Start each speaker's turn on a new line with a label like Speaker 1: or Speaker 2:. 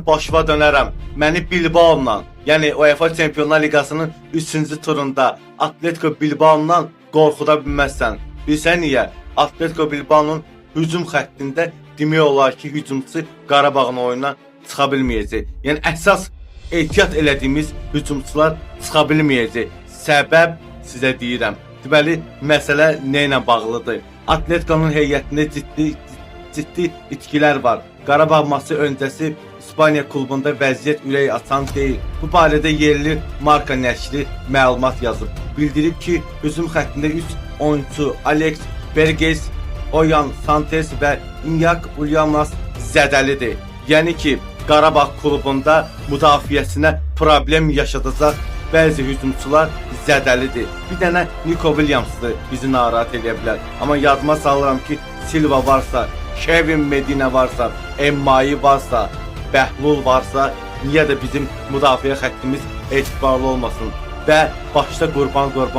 Speaker 1: başıma dönərəm. Məni Bilbao'la, yəni UEFA Çempionlar Liqasının 3-cü turunda Atletico Bilbao'la qorxuda bilməzsən. Bilirsən niyə? Atletico Bilbao'nun hücum xəttində demək olar ki, hücumçu Qarabağın oyununa çıxa bilməyəcək. Yəni əsas ehtiyat elədiyimiz hücumçular çıxa bilməyəcək. Səbəb sizə deyirəm. Deməli, məsələ nə ilə bağlıdır? Atletico'nun heyətində ciddi ciddi itkilər var. Qarabağ maçı öncəsi İspaniya klubunda vəziyyət ürək açan deyil. Bu barədə yerli Marka nəşri məlumat yazıb. Bildirib ki, hücum xəttində 3 oyunçu Alex Berges, Oyan Santos və Iñaki Williams zədəlidir. Yəni ki, Qarabağ klubunda müdafiəsinə problem yaşadacaq bəzi hücumçular zədəlidir. Bir dənə Nico Williams-dır bizi narahat eləyə bilər. Amma yadıma salıram ki, Silva varsa, Kevin Medina varsa, Emmai varsa, Bəhlul varsa, niyə də bizim müdafiə xəttimiz etibarlı olmasın? Və başda Qurban Qurban